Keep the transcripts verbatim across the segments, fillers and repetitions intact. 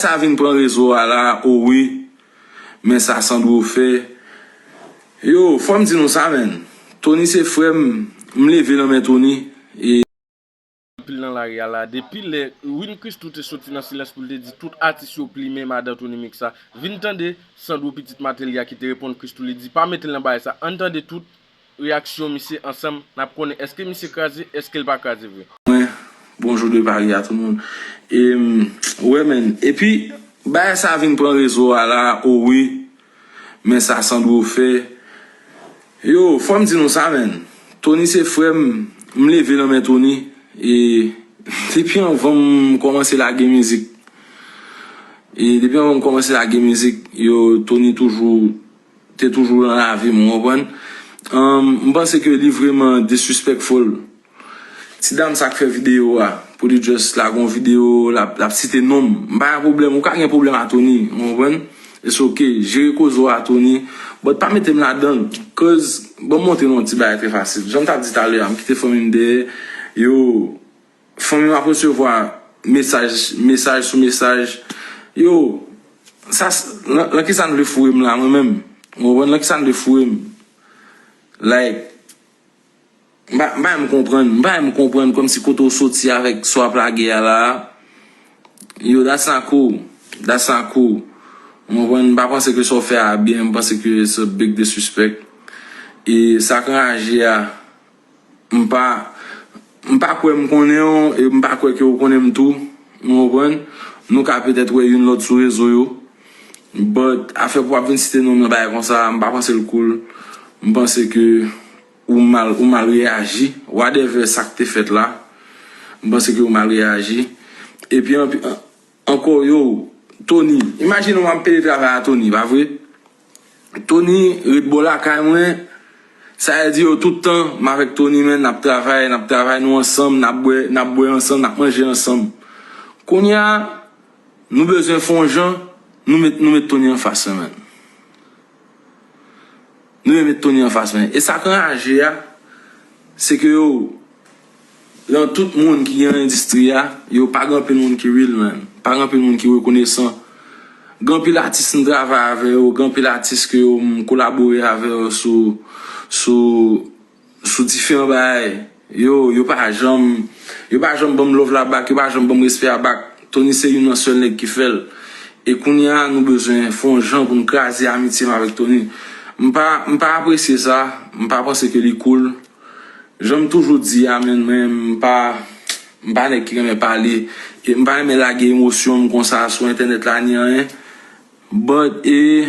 Sa vin pran rezo a la, o wi. Men sa Sandro fè. Yo, fò m di nou sa, menn. Tony se frè m, m leve nan men Tony. E Anpil nan lari a la, depi lè Win Christoo te soti nan silans pou l te di tout atis yo plimen madan Tony Mix la, vin tande Sandro pitit Martelly a ki te reponn Christoo, li di pa mete l nan bagay sa. Ann tande tout reyaksyon misye ansanm, n ap konnen èske misye kraze, èske l pa kraze vre. Mwen, bonjou de Paris a tout moun. E, m, wè, menn. Epi, bagay sa vin pran rezo a la, o wi. Men sa Sandro fè. Yo, fò m di nou sa, menn. Tony se frè m, m leve nan men Tony. E depi anvan m kòmanse lage mizik. E depi anvan m kòmanse lage mizik, yo, Tony toujou, te toujou nan lavi m, ou konprann? Ahn, m panse ke li vrèman disrespectful. Ti dam sa k fè videyo a, pou li just lage yon videyo, l ap, l ap site non m. M pa gen pwoblèm, ou ka gen pwoblèm a Tony, ou konprann? It's ok, jere koze w a Tony, but pa mete m ladan l, cause, ban m montre nou yon ti bagay trè fasil. Jan m t ap di talè a, m kite fanmi m dèyè, yo, fanmi m ap resevwa mesaj, mesaj sou mesaj, yo, sa, s- nan, nan kisa n vle foure m la, mwen menm, ou konprann? Nan kisa n vle foure m? Like, m pa, m pa menm konprann, m pa menm konprann kòmsi kote w soti avèk sa w ap lage a la. Yo, that's not cool. That's not cool. Ou konprann? M pa panse ke sa w fè a byen, m panse ke it's a big disrespect. E sa k anraje a, m pa, m pa kwè m konnen w, e m pa kwè ke w konnen m tou. Ou konprann? Nou ka petèt wè youn lòt sou rezo yo. But, afè pou w ap vin site non m nan bagay konsa, m pa panse l cool. M panse ke ou mal, ou mal reyaji. Whatever sa k te fèt la, m panse ke ou mal reyaji. Epi, anpi- an- ankò, yo, Tony, imajine w ap pede travay a Tony, pa vre? Tony ret bò lakay mwen. Sa vle di, yo, tout tan m avèk Tony, menn, n ap travay, n ap travay, nou ansanm, n ap bwè, n ap bwè ansanm, n ap manje ansanm. Kounye a, nou bezwen fè yon jan, nou met, nou met Tony anfas mwen, menn. Nou met Tony anfas mwen. E sa k anraje a, se ke yo, nan tout moun ki gen nan endistri a, yo, pa gen anpil moun ki real, menn. Pa gen anpil moun ki rekonesan. Gen anpil atis m travay avè yo, gen anpil atis ke yo, m kolabore avè yo sou, sou, sou diferan bagay. Yo, yo pa janm, yo pa janm ban m love la back, yo pa janm ban m respè a back. Tony se youn nan sèl nèg ki fè l. E kounye a, nou bezwen fè yon jan pou n kraze amitye m avèk Tony. M pa, m pa apresye sa, m pa panse ke li cool. Jan m toujou di a, menn, mwen, m pa, m pa nèg ki renmen pale. E m pa renmen lage emosyon m konsa sou entènèt la, ni anyen. But, e,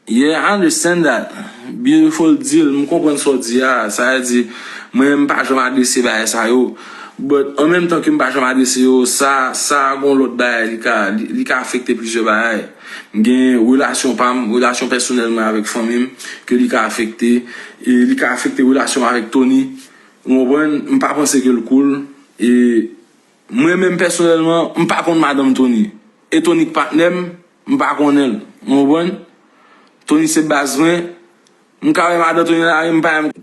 yeah, I understand that. Beautiful deal, m konprann sa w di a. Sa vle di, mwen, m pa janm adrese bagay sa yo. But, an menm tan ke m pa janm adrese yo, sa, sa gon lòt bagay, li ka, li, li ka afekte plizyè bagay. M gen relasyon pa m, relasyon pèsonèl mwen avèk fanmi m, ke li ka afekte. E li ka afekte relasyon m avèk Tony. Ou konprann? M pa panse ke l cool. E mwen menm pèsonèlman, m pa konn madanm Tony. E Tony k patnè m, m pa konnen l. Ou konprann? Tony se baz mwen. M ka wè madanm Tony nan lari, m pa menm